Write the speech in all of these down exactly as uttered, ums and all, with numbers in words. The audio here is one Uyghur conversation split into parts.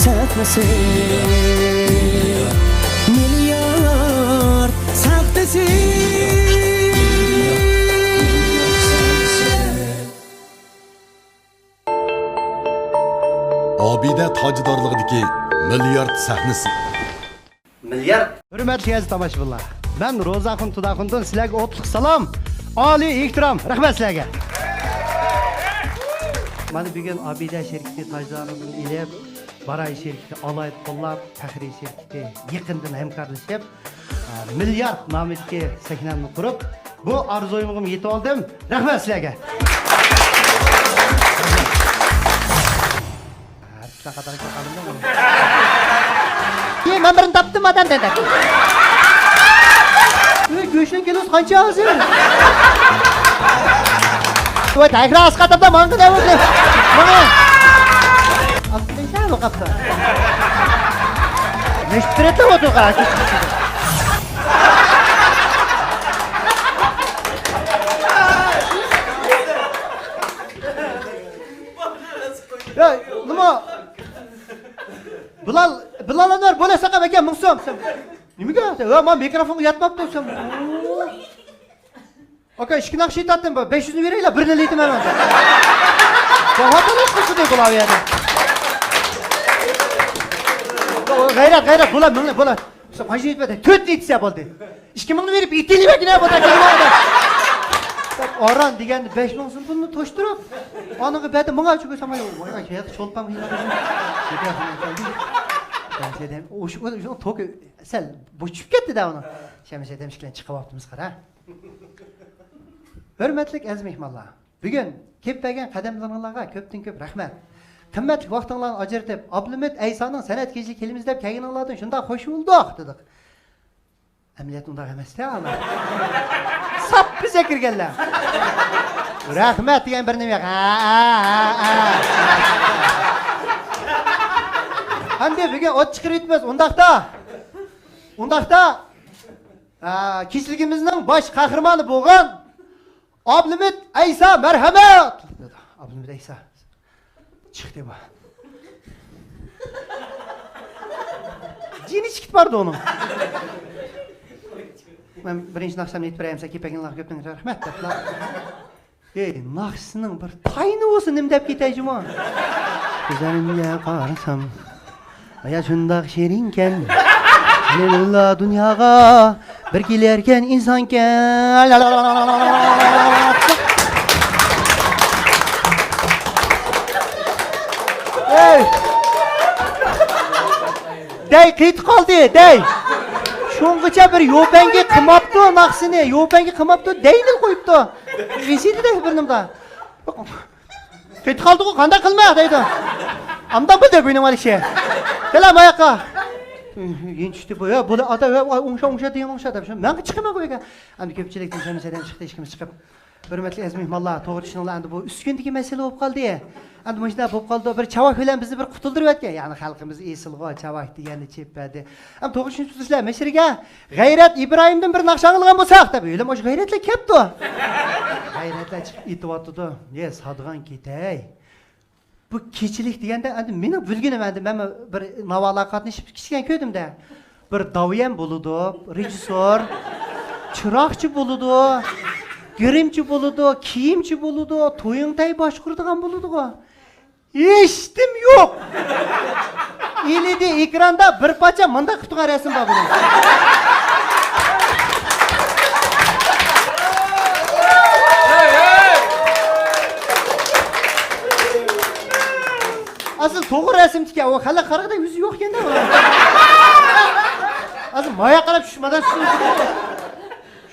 سەھنىسى، مىليارد سەھنىسى. ئابىدە تاجدارلىقىدىكى مىليارد سەھنىسى. مىليارد. ھۆرمەتلىك ئەزىز تاماشىبىنلار، مەن روزاخۇن تۇداخۇندىن سىلەرگە ئوتلۇق سالام، ئالىي ئېھتىرام، رەھمەت سىلەرگە. مانا بۈگۈن ئابىدە شىركىتى تاجدارلىقىدىن ئېلىپ، باراي شىركىتى ئالاھىدە قوللاپ، پەخرىي شىركىتى يېقىندىن ھەمكارلىشىپ، ئە، مىليارد نامىدىكى سەھنەمنى قۇرۇپ، بۇ ئارزۇيۇمغىمۇ يېتىۋالدىم. رەھمەت سىلەرگە. ھە، شۇنداق قاتارلىق قالدىمدۇ؟ ئى، مەن بىرنى تاپتىم، ئادەم دەپ. ئۆي، گۆشنىڭ كىلوسى قانچە ھازىر؟ ۋاي، تەكرار ئاسقاتىپتا، ماڭا دەۋاتىدۇ. ماڭا. ئاستىدىن شۇ قاپتا. نەشتىرەتلەپ ئولتۇرغان. يا، نېمە؟ بىلال، بىلال ئەنۋەر، بولە ساقا بەكە مىڭ سوم. نېمىگە؟ ۋە، ما مىكروفونغا ياتماپتۇ سەن. ئاكا، ئىككى ناخشا ئېيتاتتىم، بەش يۈزنى بېرەيلى، بىرنى ئېيتىمەن مەن. بۇ خوتۇنلۇق قىلسىدى بۇلار يەردە. غەيرەت، غەيرەت، بۇلار، مىڭ، بۇلار. ماشىنا يېتىپ، تۆت ئېيتسا بولدى. ئىككى مىڭنى بېرىپ، ئېتىلىۋەتكىنە بۇ تاكىلاردا. ئاران دېگەندە بەش مىڭ سوم پۇلنى توشتۇرۇپ، ئانىڭغا بەردى مىڭ ئاچۇ كۆرسەم، ۋاي، چولپان. توكى سەل بوشىپ كەتتى-دە ئۇنىڭ. شەمشەدەم ئىككىلەن چىقىۋاپتىمىز، قارا. ھۆرمەتلىك ئەزىز مېھمانلار! بۈگۈن كېلىپ بەرگەن قەدەملىرىڭلارغا كۆپتىن كۆپ رەھمەت. قىممەتلىك ۋاقتىڭلارنى ئاجرىتىپ، ئابلىمىت ئەيسانىڭ سەنئەت كېچىسىگە كېلىمىز دەپ كەلگىنىڭلاردىن شۇنداق خوش بولدۇق، دېدۇق. ئەمەلىيەتتە ئۇنداق ئەمەستە، ئانا. ساپ بىزگە كىرگەنلەر. رەھمەت دېگەن بىر نېمە يوق. ھە، ھە، ھە، ھە. ئەمدى بۈگۈن ئوت چىقىرىۋېتىمىز. ئۇنداقتا، ئۇنداقتا، ئە، كېچىلىكىمىزنىڭ باش قەھرىمانى بولغان ئابلىمىت ئەيسا، مەرھەمەت! ئابلىمىت ئەيسا. چىقتى بۇ. جېنى چىقىپ باردى ئۇنىڭ. مەن بىرىنچى ناخشامنى ئېيتىپ بېرەي، سەن كېپەكىڭلارغا كۆپتىن رەھمەت دەپلا. ئەي، ناخشىسىنىڭ بىر تايىنى بولسا نېمە دەپ كېتەي جۇمۇ؟ كۆزلىرىمگە قارىسام، ھايات شۇنداق شېرىنكەن. مەنىلا دۇنياغا بىر كېلەركەن ئىنسانكەن. ئەي! دەي قېتىپ قالدى، دەي. شۇڭغىچە بىر يوپەنگە قىماپتۇ ناخشىسىنى، يوپەنگە قىماپتۇ، دەينى قويۇپتۇ. غېشىدە دەي بىر نېمىدا. قېتىپ قالدىغۇ، قانداق قىلما دەيدۇ. ئانداق بىلدى بۇنىڭ ئالىشى. كەلا ماياققا. يېنى چۈشتى بۇ، يا، بۇ ئاتا، يا، ئوڭشا، ئوڭشا دېگەن ئوڭشا دەپ. شۇ مەن چىقىمەن بۇ يەرگە. ئەمدى كۆپچىلىكتىن شەمشەدەم چىقتى، ئىككىمىز چىقىپ. ھۆرمەتلىك ئەزىز مېھمانلار، توغرا چۈشىنىڭلار، ئەمدى بۇ ئۈسكۈندىكى مەسىلە بولۇپ قالدى. ئەمدى مۇشۇنداق بولۇپ قالدى، بىر چاۋاك بىلەن بىزنى بىر قۇتۇلدۇرۇۋەتكەن. يەنى خەلقىمىز ئېسىلغۇ، چاۋاك دېگەننى چېپىپ بەردى. ئەمدى توغرا چۈشىنىپ تۇرسىلەر، مەشرىگە غەيرەت ئىبراھىمدىن بىر ناخشا ئاڭلىغان بولساق دەپ، ھېلىمۇ ئاشۇ غەيرەتلەر كەپتۇ. غەيرەتلەر چىقىپ ئېيتىۋاتىدۇ. يە، سادىغان كېتەي. بۇ كېچىلىك دېگەندە، ئەمدى مېنىڭ بىلگىنىم، ئەمدى مەنمۇ بىر ناۋاغا قاتنىشىپ كىچىككەن كۆردۈمدە. بىر داۋيەن بولىدۇ، رېژىسسور، چىراغچى بولىدۇ، گىرىمچى بولىدۇ، كىيىمچى بولىدۇ، تويۇڭتەي باشقۇرىدىغان بولىدىغۇ. ھېچنېمە يوق. ئېلىدى ئېكراندا بىر پارچە مۇنداق قىلىپ تۇرغان رەسىم بار بۇنىڭ. ئەسلى توغرا رەسىمدىكى ئۇ خەلق قارىغۇدەك يۈزى يوق ئىكەن-دە ئۇنىڭ. ئەسلى مايا قاراپ چۈشمىدى.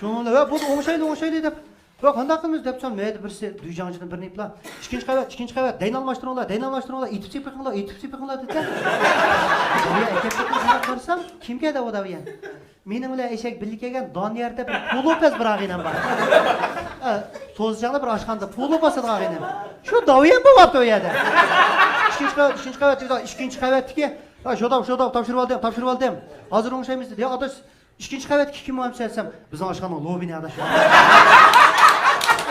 شۇنىڭ بىلەن، ۋە بۇ ئوڭشايلى، ئوڭشايلى دەپ. ۋە قانداق قىلىمىز دەپ سورىسام، مەيدە بىرسى دۈيجاڭچىدىن بىرنى ئېيتلا، ئىككىنچى قەۋەت، ئىككىنچى قەۋەت، دەينى ئالماشتۇرۇڭلار، دەينى ئالماشتۇرۇڭلار، ئېتىپ سېپىقىڭلار، ئېتىپ سېپىقىڭلار دېسە، داۋيەن ئەكەپ كەتتى. شۇنداق قارىسام، كىمكەن دەۋۇ داۋيەن؟ مېنىڭ بىلەن ئېشەك بىللە كەلگەن دانىيەردە بىر پولۇ پەس بىر ئاغىنەم بار. ئە، توزىچاڭدا بىر ئاشخانىدا پولۇ پەس ساتىدىغان ئاغىنەم. شۇ داۋيەن بولۇۋاپتۇ ئۇ يەردە. ئىككىنچى قەۋەت، ئىككىنچى قەۋەت دېدى، ئىككىنچى قەۋەتتىكى، ھە، شۇ داۋ، شۇ داۋ، تاپشۇرۇۋالدىم، تاپشۇرۇۋالدىم. ھازىر ئوڭشايمىز دېدى. يا ئاداش، ئىككىنچى قەۋەتتىكى كىم ئۇ دېسەم، بىزنىڭ ئاشخانىنىڭ لوبىنى ئاداش.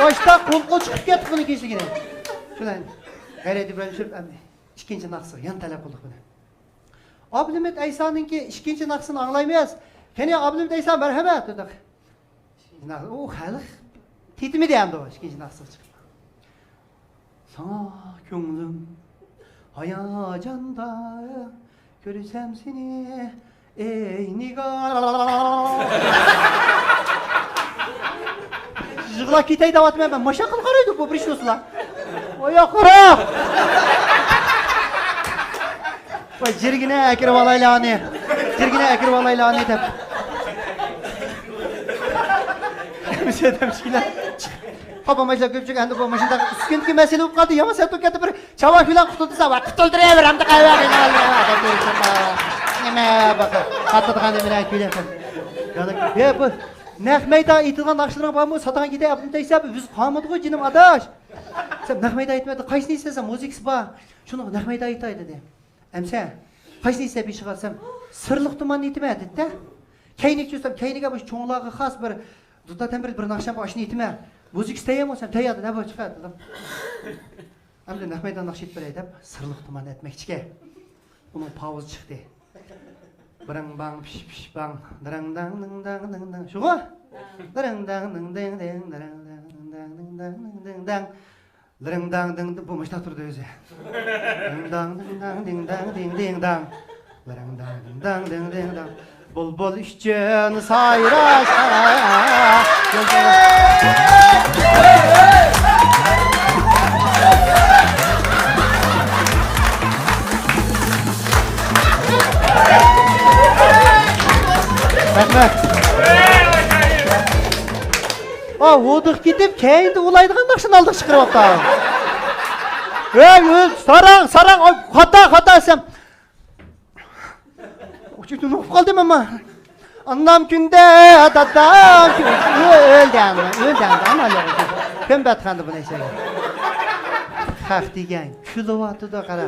ئاشتا قول قول چىقىپ كەتتى بۇنىڭ كېچىلىكىنى. شۇلار غەيرەت ئىبراھىم چۈشۈرۈپ، ئەمدى ئىككىنچى ناخشىسىغا يەنە تەلەپ قىلدۇق بۇنى. ئابلىمىت ئەيسانىڭكى ئىككىنچى ناخشىسىنى ئاڭلايمىز. قېنى، ئابلىمىت ئەيسا، مەرھەمەت، دېدۇق. ئىككىنچى ناخشا، ئۇ خەلق تېتىمىدى ئەمدى ئۇ ئىككىنچى ناخشىسىغا چىقىپ. ساڭا كۆڭلۈم ھاياجاندا، كۆرسەم سېنى، ئەي نىگار. يىغلاپ كېتەي دەۋاتىمەن مەن. ماشاققىلىق قارايدۇ بۇ بىر شۇسىلا. ئاياق قارا. ۋاي، جىرگىنە ئەكىرىپ ئالايلى ئانى. جىرگىنە ئەكىرىپ ئالايلى ئانى دەپ. ھەممىسى ئادەم شىلە. قاپا ماشىنا كۆپچىلىك ئەمدى بۇ ماشىنىدا ئۈسكۈنىدىكى مەسىلە بولۇپ قالدى. يامان سەت بولۇپ كەتتى. بىر چاۋاك بىلەن قۇتۇلدۇرسا، ۋاي، قۇتۇلدۇرۇۋېرەمدۇ قەۋەت. نېمە بۇ؟ قاتىدىغان نېمىلەر كۈيلەپ. يا بۇ نەق مەيدان ئېيتىلغان ناخشىلىرىڭ بارمۇ؟ ساتاڭ كېتەي ئابدۇم تەيسا، بىز قالمىدىغۇ جېنىم ئاداش. سەن نەق مەيدان ئېيتمىدىڭ، قايسىنى ئېيتىسەن؟ سەن مۇزىكىسى بار. شۇنىڭ نەق مەيدان ئېيتاي دېدى. ئەمسە، قايسىنى ئېيتسەم بېشىغا ئالسام، سىرلىق تۇماننى ئېيتىمەن دېدى-دە. كەينىگە چۈشسەم، كەينىگە مۇشۇ چوڭلارغا خاس بىر دۇتا تەمبىرلىك بىر ناخشام بار، ئاشۇنى ئېيتىمەن. مۇزىكىسى تەييارمۇ دېسەم، تەييار دېدى، بۇ چىقار دېدىم. ئەمدى نەق مەيدان ناخشا ئېيتىپ بېرەي دەپ، سىرلىق تۇماننى ئېيتمەكچىكەن. ئۇنىڭ پاۋىزى چىقتى. بىرىڭ باڭ پىش پىش باڭ، دىرىڭ داڭ دىڭ داڭ دىڭ داڭ. شۇغۇ؟ دىرىڭ داڭ دىڭ دىڭ دىڭ، دىرىڭ داڭ دىڭ داڭ دىڭ دىڭ دىڭ داڭ. لىرىڭ داڭ دىڭ دىڭ، بۇ مۇشۇنداق تۇرىدۇ ئۆزى. دىڭ داڭ دىڭ داڭ دىڭ داڭ دىڭ دىڭ داڭ. لىرىڭ داڭ دىڭ داڭ دىڭ دىڭ داڭ. بۇلبۇل ئۈچۈن سايراشقا. رەھمەت. ئا، ھودۇق كېتىپ، كەينىدە ئۇلايدىغان ناخشىنى ئالدىغا چىقىرىۋاپتۇ. ھەي، ئۆز، ساراڭ، ساراڭ، ئاي، خاتا، خاتا دېسەم. ئۇچۇپ قالدىم ئەمما. ئانام كۈندە، دادام كۈندە، ئۆلدى ئەمما، ئۆلدى ئەمما، ئانا يوق. كۆمبەتخانىدا بۇنى ئەشەگە. خەق دېگەن كۈلۈۋاتىدۇ، قارا.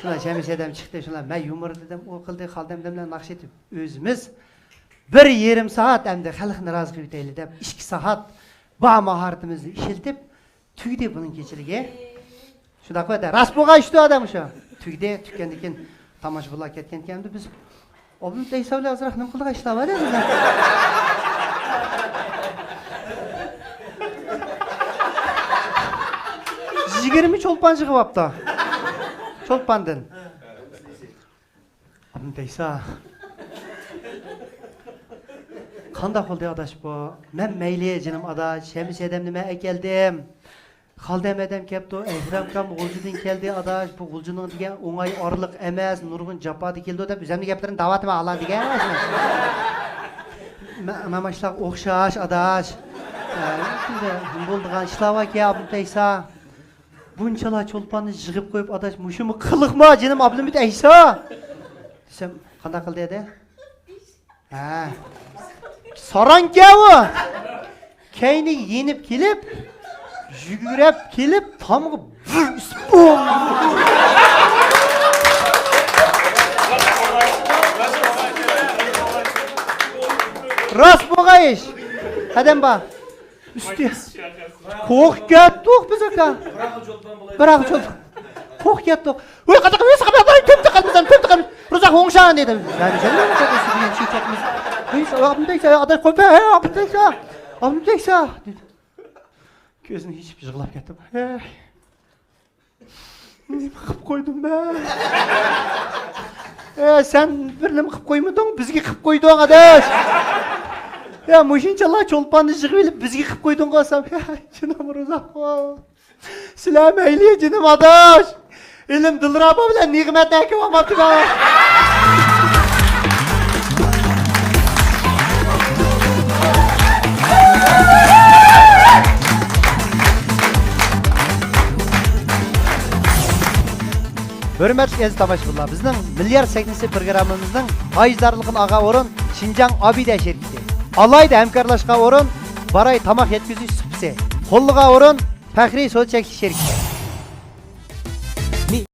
شۇلار شەمشەدەم چىقتى، شۇلار مەن يۇمۇر دېدىم، ئۇ قىلدى، خالدەم دەملەر ناخشا ئېيتىپ. ئۆزىمىز بىر يېرىم سائەت ئەمدى خەلقنى رازى قىلىۋېتەيلى دەپ، ئىككى سائەت بار ماھارىتىمىزنى ئىشلىتىپ، تۈگىدى بۇنىڭ كېچىلىكى. شۇنداق بولدى. راست بولغان ئىشتۇ ئادەم شۇ. تۈگدى، تۈگكەندىن كېيىن تاماشىبىنلار كەتكەندىكىن ئەمدى بىز ئابلىمىت ئەيسا بىلەن ئازراق نېمە قىلىدىغان ئىشلار بار ئەمدى. يىگىرمە چولپان يىغىۋاپتۇ. چولپاندىن. ئابلىمىت ئەيسا. قانداق بولدى ئاداش بۇ؟ مەن مەيلى جېنىم ئاداش، ھەممە ئادەمنى مەن ئەكەلدىم. خالدەم ئادەم كەپتۇ، ئەكرەم ئاكام غۇلجىدىن كەلدى ئاداش. بۇ غۇلجىنىڭ دېگەن ئوڭاي ئارىلىق ئەمەس، نۇرغۇن جاپا دېگىلىدۇ دەپ ئۆزۈمنىڭ گەپلىرىنى دەۋاتىمەن ئالان دېگەن. مە-، مانا شۇلارغا ئوخشاش ئاداش. ئە، شۇنداق بولىدىغان ئىشلار باركەن ئابلىمىت ئەيسا. بۇنچىلا چولپاننى يىغىپ قويۇپ، ئاداش، مۇشۇمۇ قىلىقما، جېنىم ئابلىمىت ئەيسا؟ دېسەم، قانداق قىلدى دېدى؟ ھە. ساراڭكەن ئۇ. كەينىگە يېنىپ كېلىپ، يۈگۈرۈپ كېلىپ، تامغا بىر ئۇسۇپ، بۇم! راست بولغان ئىش. قەدەم بار. ئۈستى. قورقۇپ كەتتۇق بىز، ئاكا. بىراق چولپان. قورقۇپ كەتتۇق. ۋاي، قانداق قىلىمىز، قانداق قىلىمىز، تۆپتە قالمىسام، تۆپتە قالمىسام. روزا ھوڭشاڭ دېدىم. مەن سەن نېمە قىلىسىز دېگەن شۇ چەكمىز. ۋاي، ئابدۇم تەيسا، ئاداش قويۇپ، ھە، ئابدۇم تەيسا. ئابدۇم تەيسا دېدى. كۆزىنى ئېچىپ يىغلاپ كەتتىم. ھەي. نېمە قىلىپ قويدۇم مەن؟ ئە، سەن بىر نېمە قىلىپ قويمىدىڭ، بىزگە قىلىپ قويدۇڭ، ئاداش. يا، مۇشۇنچىلا چولپاننى يىغىۋېلىپ بىزگە قىلىپ قويدۇڭغۇ سەن. يا، جېنىم روزاقو. سىلەر مەيلى، جېنىم ئاداش. ئىلىم دىلرابا بىلەن نېمەتنى ئەكىۋالماپتىمەن. ھۆرمەتلىك ئەزىز تاماشىبىنلار، بىزنىڭ مىليارد سەھنىسى پروگراممىمىزنىڭ ھايزارلىقىنى ئالغان ئورۇن شىنجاڭ ئابىدە شىركىتى. ئالاھىدە ھەمكارلاشقان ئورۇن باراي تاماق يەتكۈزۈش سۇپىسى. قوللىغان ئورۇن پەخرىي سودا چەكلىك شىركىتى.